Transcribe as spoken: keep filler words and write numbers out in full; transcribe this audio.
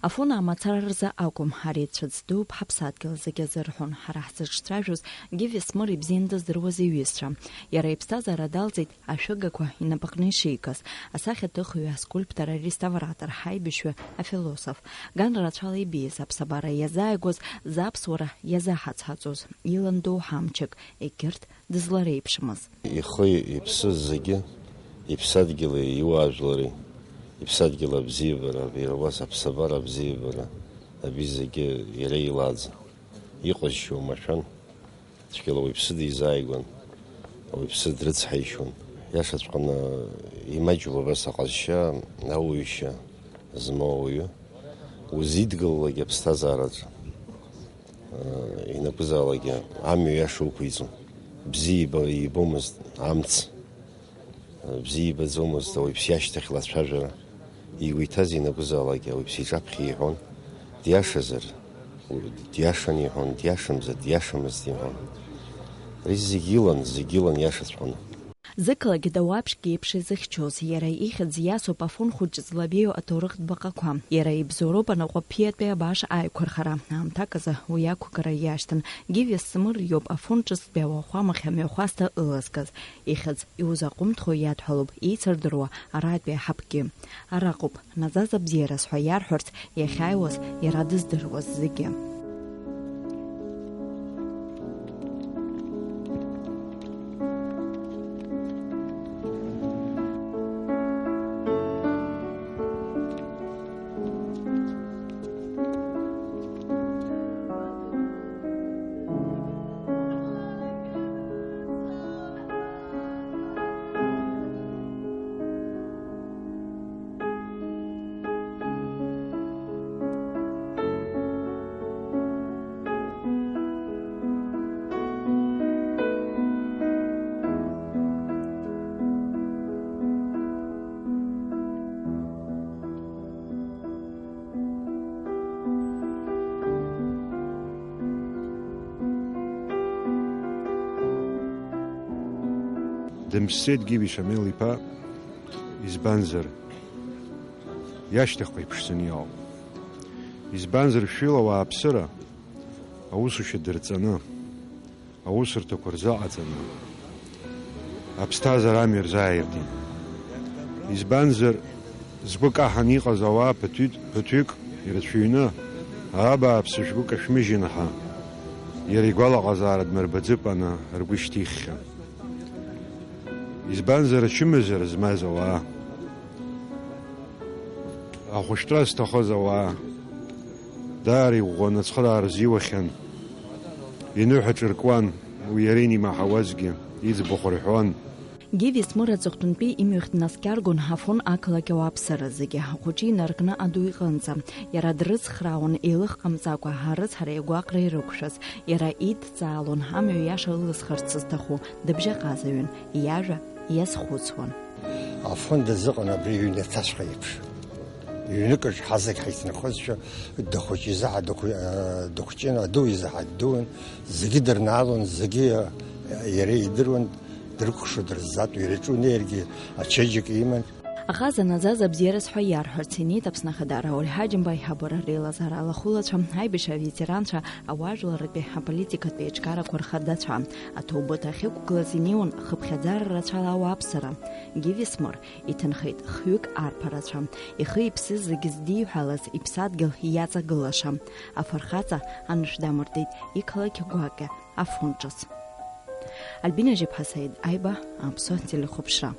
Афон амацара рзы акәым, ари цәыӡ дууп ҳаԥсадгьыл зегьы азы рҳәон ҳара ҳзыҿцәажәоз Гиви Смыр ибзиан дыздыруаз иҩызцәа. Иара иԥсҭазаара далҵит ашәыгақәа инапаҟны ишикыз, асахьаҭыхҩы, аскульптор, ареставратор, ҳаибашьҩы, афилософ. Ган рацәала ибеиаз аԥсабара иазааигәаз, заԥсуара иазаҳацҳаҵоз, илан доуҳа амчык, егьырҭ дызлареиԥшымыз. Ихы-иԥсы зегьы иԥсадгьыли иуаажәлари, иԥсадгьыл абзиабара, иара убас аԥсабара абзиабара, абри зегьы иара илаӡ. Иҟазшьа умашәан, цәгьала уаҩԥсы дизааигәан, уаҩԥсы дрыцҳаишьон. Иашаҵәҟьаны имаҷуп абас аҟазшьа, ауаҩшьа змоу ауаҩы. Узидгылалак аԥсҭазаараҿы, э, ианакәызаалакгьы амҩа иаша уқәиҵон. Бзиа иба-, ибомызт амц, э, бзиа ибаӡомызт ауаҩԥс иашьҭахьла ацәажәара. Игәы иҭаз ианакәызаалакгьы ауаҩԥс иҿаԥхьа иҳәон, диашазар, диашан иҳәон, диашамзар, диашамызт иҳәон. Ари зегь илан, зегь илан иашаҵәҟьаны. Зықалақь дауаԥшьк еиԥш изыхьчоз, иара ихьӡ иасуп Афон хәыҷ злабеиоу аҭоурыхтә баҟақәа. Иара ибзоуроуп анаҟәаԥиатәи абаш аиқәырхара. Аамҭак азы уи ақәгара иашьҭан. Гиви Смыр иоуп Афон ҿыцтәи ауахәамахь амҩахәасҭа ылазгаз. Ихьӡ иузаҟәымҭхо иадҳәалоуп еицырдыруа аратәи аҳаԥгьы. Араҟоуп Назаз абзиараз ҳәа иарҳәарц иахьааиуаз иара дыздыруаз зегьы. Дымшьӡеит Гиви Шамел-иԥа, избанзар, иашьҭахьҟа иԥшӡаны иҟоуп. Избанзар, шәҩыла ауааԥсыра аусушьа дырҵаны, аусурҭақәа рзыҟаҵаны, аԥсҭазаара амҩа рзааиртит. Избанзар, згәы каҳан иҟаз ауаа ԥыҭҩык, ԥыҭҩык ирацәаҩны, абааԥсы, шәгәы кашәмыжьын ҳәа, иара игәалаҟазаара дмырбаӡыкәаны ргәы шьҭиххьан. Избанзар, ачымазара змаз ауаа, ахәышәтәра зҭахыз ауаа, даара иӷәӷәаны ацхыраара рзиуахьан. Иныҳәа ҿыркуан, уи иара инимаҳауазгьы, иӡбахә рҳәон. Гиви Смыр аҵыхәтәантәи имҩахь днаскьаргон Афон ақалақь ауааԥсыра зегьы, ахәыҷы инаркны аду иҟынӡа. Иара дрыцхраауан еилыхҟамҵакәа, арыцҳареи агәаҟреи рықәшәаз. Иара идҵаалон амҩа иаша ылызхырц зҭаху, дыбжьаҟазаҩын, иажәа иазхәыцуан. Афон дазыҟан абри иҩнаҭаҵәҟьа еиԥш. Ҩныкаҿ ҳазегь ҳаицынхозшәа, дахәыҷ изы ҳа дахә-, а, дахәҷын, аду изы ҳаддуан, зегьы дырнаалон, зегьы, а, иара идыруан, дрыкәхшо дырззатәу, иара иҿы унеиргьы ачеиџьыка иман. Аҟаза Назаз абзиараз ҳәа иарҳәарц инеит Аԥсны Ахада Рауль Ҳаџьымба аиҳабыра реилазаара алахәылацәа, аибашьра аветеранцәа, ауаажәларратәи аполитикатәи еиҿкаарақәа рхадацәа. Аҭоубыҭ ахьықәгылаз инеиуан хыԥхьаӡара рацәала ауааԥсыра. Гиви Смыр иҭынхеит хҩык арԥарацәа. Ихы-иԥсы зегь здиҳәалаз, иԥсадгьыл иаҵагылаша. Афырхаҵа анышә дамыртит иқалақь гәакьа Афон ҿыц. Альбина Жьаԥҳа, Саид Аиба, Аԥсуа телехәаԥшра.